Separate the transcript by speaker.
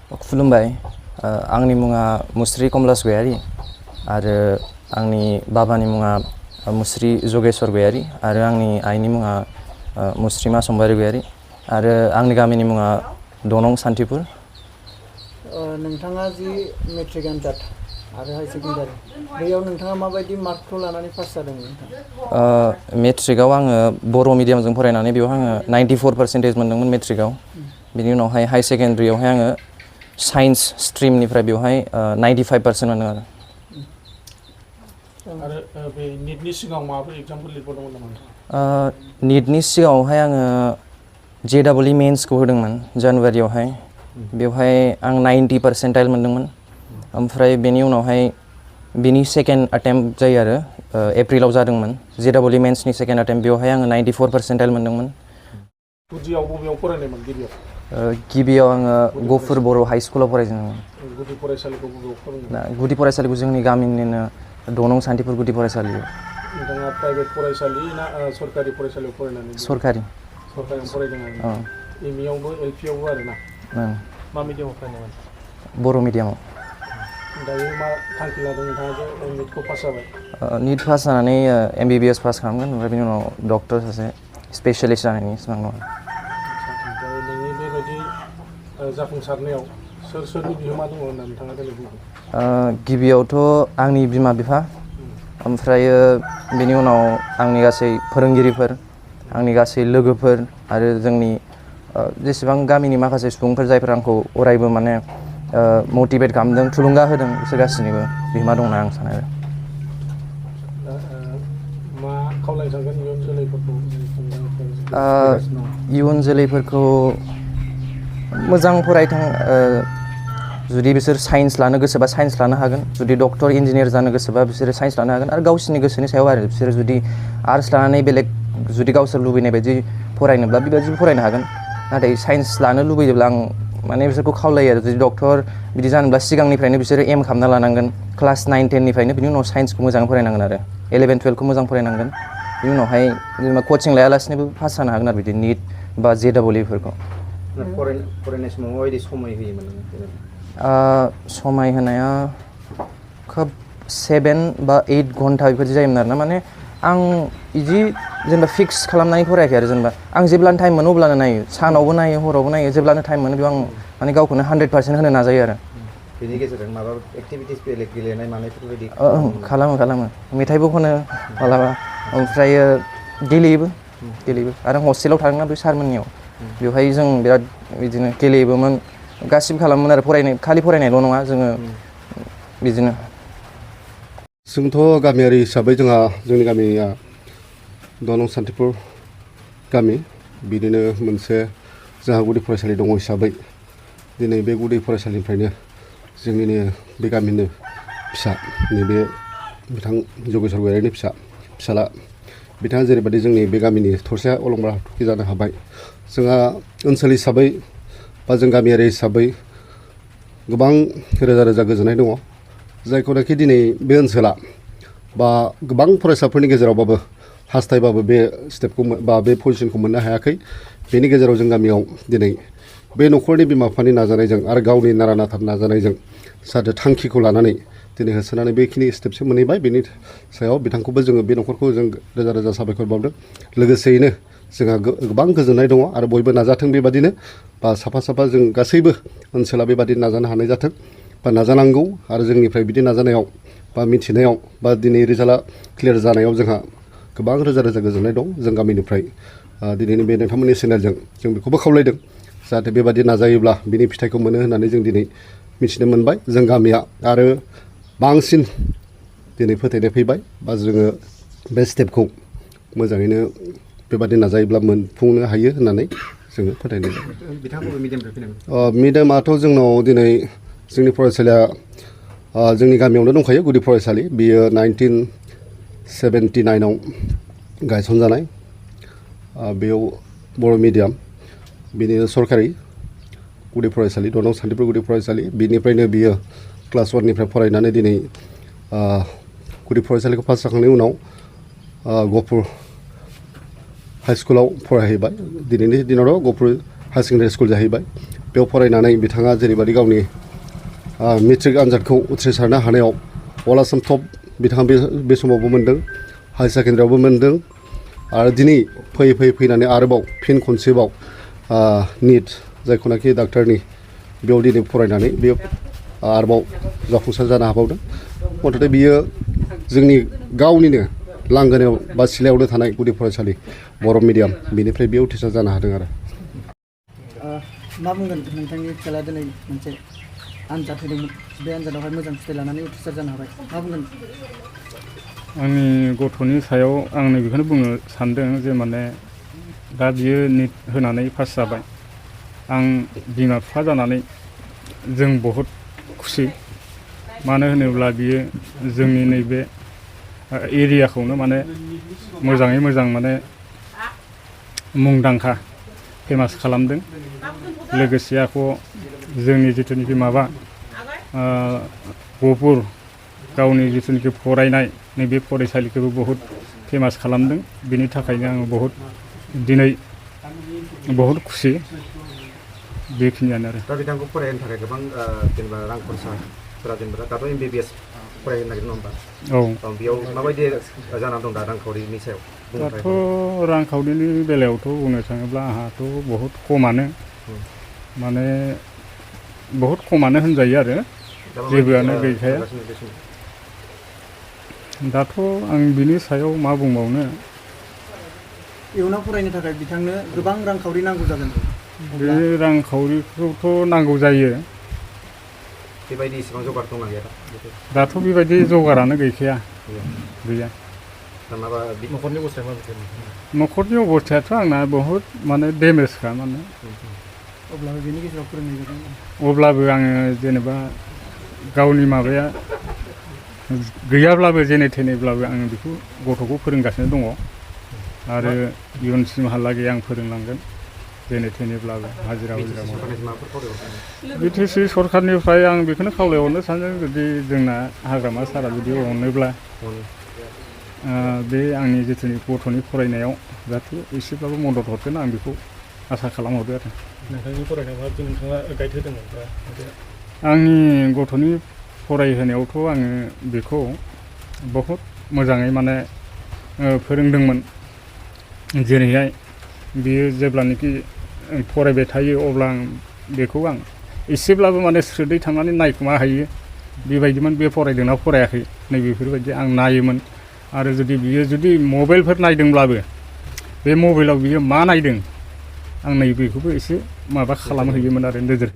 Speaker 1: खुलुमबाय आंनि मुङा मुस्रि कमलास गयारी आरो आंनि बाबानि मुङा मुस्रि जगेश्वर गयारी आरो आंनि आइनि मुङा मुस्रिमा सम्बारी गयारी आरो आंनि गामिनि मुङा दनं सान्थिपुर।
Speaker 2: नोंथाङा जि मेट्रिक आनजाद आरो हाई सेकेन्डारि बेयाव नोंथाङा माबायदि मार्कखौ लानानै पास जादोंमोन नोंथां?
Speaker 1: मेट्रिकआव आङो बर' मिडियामजों फरायनानै बेयाव आङो 94% मोन्दोंमोन मेट्रिकआव। बिनि उनावहाय हाई सेकेन्डारियावहाय आङो साइन्स स्ट्रिमनिफ्राय बेवहाय 95% मोनदों आरो
Speaker 3: बे नीटनि सिगाङाव माबाफोर एग्जामफोर लिरबावदोंमोन नामा?
Speaker 1: नीटनि सिगाङावहाय आङो JEE मेन्सखौ होदोंमोन जानुवारियावहाय। बेवहाय आं 90% मोन्दोंमोन। ओमफ्राय बेनि उनावहाय बेनि सेकेन्ड एटेम्प्ट जायो आरो एप्रिलाव जादोंमोन JEE मेन्सनि सेकेन्ड एटेम्प्ट। बेवहाय आङो 94% मोन्दोंमोन।
Speaker 3: गुदियाव बबेयाव फरायनायमोन गिबियाव?
Speaker 1: गिबियाव आङो गफुर बर' हाई स्कुलाव फरायजेनदोंमोन।
Speaker 3: गुदि फरायसालिखौ बबेयाव फरायनाय?
Speaker 1: गुदि फरायसालिखौ जोंनि गामिनिनो दनं सान्थिपुर गुदि फरायसालि।
Speaker 3: नोंथाङा प्राइभेट फरायसालि ना सरकारि फरायसालियाव फरायनानै?
Speaker 1: सरकारियाव
Speaker 3: फरायदों आरो एमइआवबो एलपिआवबो आरो ना? मा मिडियामाव फरायनायमोन?
Speaker 1: बर' मिडियामाव।
Speaker 3: दायो मा थांखि लादों नोंथाङा जे नीटखौ पास जाबाय?
Speaker 1: नीट पास जानानै MBBS पास खालामगोन ओमफ्राय बिनि उनाव डक्टर सासे स्पेशलिस्ट जानायनि सिमां दं।
Speaker 3: नोंनि बेबायदि जाफुंसारनायाव सोरनि बिहोमा दङ होनना नोंथाङा दिनै बुंदों?
Speaker 1: गिबियावथ' आंनि बिमा बिफा, ओमफ्रायो बेनि उनाव आंनि गासै फोरोंगिरिफोर, आंनि गासै लोगोफोर आरो जोंनि जेसेबां गामिनि माखासे सुबुंफोर जायफोर आंखौ अरायबो माने मटिभेट खालामदों, थुलुंगा होदों, बिसोर गासैनिबो बिहोमा दं होनना आं सानो आरो।
Speaker 3: मा खावलायनो सानगोन इयुन जोलैफोरखौ?
Speaker 1: इयुन जोलैफोरखौ मोजां फरायथों। जुदि बिसोर साइन्स लानो गोसोबा साइन्स लानो हागोन, जुदि डक्टर इन्जिनियार जानो गोसोबा बिसोरो साइन्स लानो हागोन आरो गावसोरनि गोसोनि सायाव आरो बिसोरो जुदि आर्ट्स लानानै बेलेग जुदि गावसोर लुबैनाय बायदि फरायनोब्ला बेबायदिबो फरायनो हागोन। नाथाय साइन्स लानो लुबैयोब्ला आं माने बिसोरखौ खावलायो आरो जुदि डक्टर बिदि जानोब्ला सिगांनिफ्रायनो बिसोरो एम खालामना लानांगोन क्लास 9-10निफ्रायनो। बिनि उनाव साइन्सखौ मोजाङै फरायनांगोन आरो 11-12खौ मोजां फरायनांगोन। बिनि उनावहाय जेनेबा कचिं लायालासिनोबो पास जानो हागोन आरो बिदि नीट बा JEE-फोरखौ।
Speaker 4: फरायनाय समाव माबायदि समाय होयोमोन नोङो?
Speaker 1: समाय होनाया खोब 7 बा 8 घन्टा बेफोरदि जायोमोन आरोना। माने आं बिदि जेनेबा फिक्स खालामनानै फरायाखै आरो जेनेबा आं जेब्लानो टाइम मोनो अब्लानो नायो, सानावबो नायो हरावबो नायो, जेब्लानो टाइम मोनो बेयाव आं माने गावखौनो 100% होनो नाजायो आरो।
Speaker 4: बेनि गेजेरजों माबा एक्टिभिटिस बेलेग गेलेनाय मानायफोरबायदि
Speaker 1: खालामो मेथाइबो खनो मालाबा, ओमफ्रायो गेलेयोबो आरो हस्टेलाव थादोंना बे सारमोननियाव, बेवहाय जों बिराद बिदिनो गेलेयोबोमोन, गासिबो खालामोमोन आरो खालि फरायनायल' नङा जोङो बिदिनो।
Speaker 5: जोंथ' गामियारि हिसाबै जोंनि गामिया दनं सान्थिपुर गामि, बिदिनो मोनसे जोंहा गुदि फरायसालि दङ हिसाबै दिनै बे गुदि फरायसालिनिफ्रायनो जोंनिनो बे गामिनो फिसा नैबे बिथां जगेश्वर गयारीनि फिसाला बिथाङा जेरैबायदि जोंनि बे गामिनि थरसे अलंबार हाथरखि जानो हाबाय, जोंहा ओनसोल हिसाबै बा जों गामियारि हिसाबै गोबां रोजा रोजा गोजोननाय दङ। जायखौनाखि दिनै बे ओनसोला बा गोबां फरायसाफोरनि गेजेरावबाबो हास्थायबाबो बे स्टेपखौ बा बे पजिसनखौ मोननो हायाखै। बेनि गेजेराव जों गामियाव दिनै बे न'खरनि बिमा बिफानि नाजानायजों आरो गावनि नारा नाथा नाजानायजों जाहाथे थांखिखौ लानानै दिनै होसोनानै बेखिनि स्टेपसिम मोनहैबाय। बेनि सायाव बिथांखौबो जोङो बे न'खरखौ जों रोजा रोजा साबायखर बावदों। लोगोसेयैनो जोंहा गोबां गोजोननाय दङ आरो बयबो नाजाथों बेबादिनो, बा साफा जों गासैबो ओनसोला बेबादि नाजानो हानाय जाथों बा नाजानांगौ। आरो जोंनिफ्राय बिदि नाजानायाव बा मिथिनायाव बा दिनै रिजाल्टआ क्लियार जानायाव जोंहा गोबां रोजा रोजा गोजोननाय दं। जों गामिनिफ्राय दिनैनि बे नोंथांमोननि चेनेलजों जों बेखौबो खावलायदों जाहाथे बेबादि नाजायोब्ला बिनि फिथाइखौ मोनो होननानै जों दिनै मिथिनो मोनबाय। जों गामिया आरो बांसिन दिनै फोथायनाय फैबाय बा जोङो बे स्टेपखौ मोजाङैनो बेबादि नाजायोब्ला मोनफुंनो हायो होननानै जोङो फोथायनाय जायो।
Speaker 4: बिथांखौबो मिडियामनिफ्राय फैनाय?
Speaker 5: मिडियामाथ' जोंनाव दिनै जोंनि फरायसालिया जोंनि गामियावनो दंखायो गुदि फरायसालि। बियो 1979आव गायसनजानाय। बेयाव बर' मिडियाम, बेनिनो सरकारि गुदि फरायसालि दनं सान्थिपुर गुदि फरायसालि। बिनिफ्रायनो बियो क्लास 1निफ्राय फरायनानै दिनै गुदि फरायसालिखौ पास जाखांनायनि उनाव गफुर हाई स्कुलाव फरायहैबाय। दिनैनि दिनावथ' गफुर हायार सेकेन्डारि स्कुल जाहैबाय। बेयाव फरायनानै बिथाङा जेरैबायदि गावनि मेट्रिक आनजादखौ उथ्रिसारनो हानायाव अल आसाम टप बिथाङा बे समावबो मोन्दों हायार सेकेन्डारियावबो मोन्दों आरो दिनै फैनानै आरोबाव फिन खनसेबाव निट जायखौनाखि डाक्टारनि बेयाव दिनै फरायनानै बेयो आरोबाव जाफुंसार जानो हाबावदों मथथे बियो जोंनि गावनिनो लांगोनायाव बा सिलायावनो थानाय गुदि फरायसालि बर' मिडियाम बेनिफ्राय बेयाव उथ्रिसार जानो हादों आरो
Speaker 2: मा बुंगोन नोंथांनि फिसाला दिनै मोनसे आनजाद होदोंमोन बे आनजादावहाय मोजां फिथाइ लानानै उथ्रिसार जानो हाबाय मा बुंगोन
Speaker 6: आंनि गथ'नि सायाव आंनो बेखौनो बुंनो सानदों जे माने दा बियो निट होनानै पास जाबाय आं बिमा बिफा जानानै जों बहुद खुसि मानो होनोब्ला बियो जोंनि नैबे एरियाखौनो माने मोजाङै मोजां माने मुंदांखा फेमास खालामदों लोगोसे आखौ जोंनि जिथुनिखि माबा गहपुर गावनि जिथुनिखि फरायनाय नैबे फरायसालिखौबो बहुद फेमास खालामदों बेनि थाखायनो आङो बहुद दिनै बहुद खुसि बेखिनियानो आरो
Speaker 4: दा बिथांखौ फरायनो थाखाय गोबां जेनेबा रां खरसाफोरा जेनेबा दाथ' MBBS फरायनो नागिरदों नङा होमबा
Speaker 6: औ
Speaker 4: बेयाव माबायदि जानानै दं दा रांखावरिनि सायाव
Speaker 6: दाथ' रांखावरिनि बेलायावथ' बुंनो थाङोब्ला आंहाथ' बहुद खमानो माने बहुद खमानो होनजायो आरो जेबोआनो गैखाया दाथ' आं बिनि सायाव मा बुंबावनो
Speaker 2: इयुनाव फरायनो थाखाय बिथांनो गोबां रांखावरि नांगौ जागोन
Speaker 6: बे रांखावरिखौथ' नांगौ जायो
Speaker 4: बेबायदि इसेबां जगार दंना गैया
Speaker 6: दाथ' बेबायदि जगारानो गैखाया गैया
Speaker 4: माबा
Speaker 3: न'खरनि अबस्थाया माबायदि
Speaker 6: न'खरनि अबस्थायाथ' आंना बहुद माने डेमेजखा माने
Speaker 2: अब्लाबो बेनि गेजेराव फोरोंनाय जादों
Speaker 6: अब्लाबो आङो जेनेबा गावनि माबाया गैयाब्लाबो जेने थेनेब्लाबो आङो बेखौ गथ'खौ फोरोंगासिनो दङ आरो इयुनसिमहालागै आं फोरोंलांगोन जेने थेनेब्लाबो हाजिरा BTC सरखारनिफ्राय आं बेखौनो खावलायहरनो सानदों जुदि जोंना हाग्रामा सारा जुदि अनोब्ला बे आंनि जिथुनि गथ'नि फरायनायाव जाहाथे एसेब्लाबो मदद हरगोन आं बेखौ आसा खालामहरदो आरो
Speaker 3: नोंथांनि फरायनायाव माबायदि नोंथाङा गाइड होदोंमोन
Speaker 6: आंनि गथ'नि फरायहोनायावथ' आङो बेखौ बहुद मोजाङै माने फोरोंदोंमोन जेरैहाय बियो जेब्लानाखि फरायबाय थायो अब्ला बेखौ आं एसेब्लाबो माने स्रोदै थांनानै नायखुमा हैयो बेबायदिमोन बे फरायदोंना फरायाखै नैबेफोरबायदि आं नायोमोन आरो जुदि बियो जुदि मबाइलफोर नायदोंब्लाबो बे मबाइलाव बियो मा नायदों आं नैबेखौबो एसे माबा खालामहैयोमोन आरो नोजोर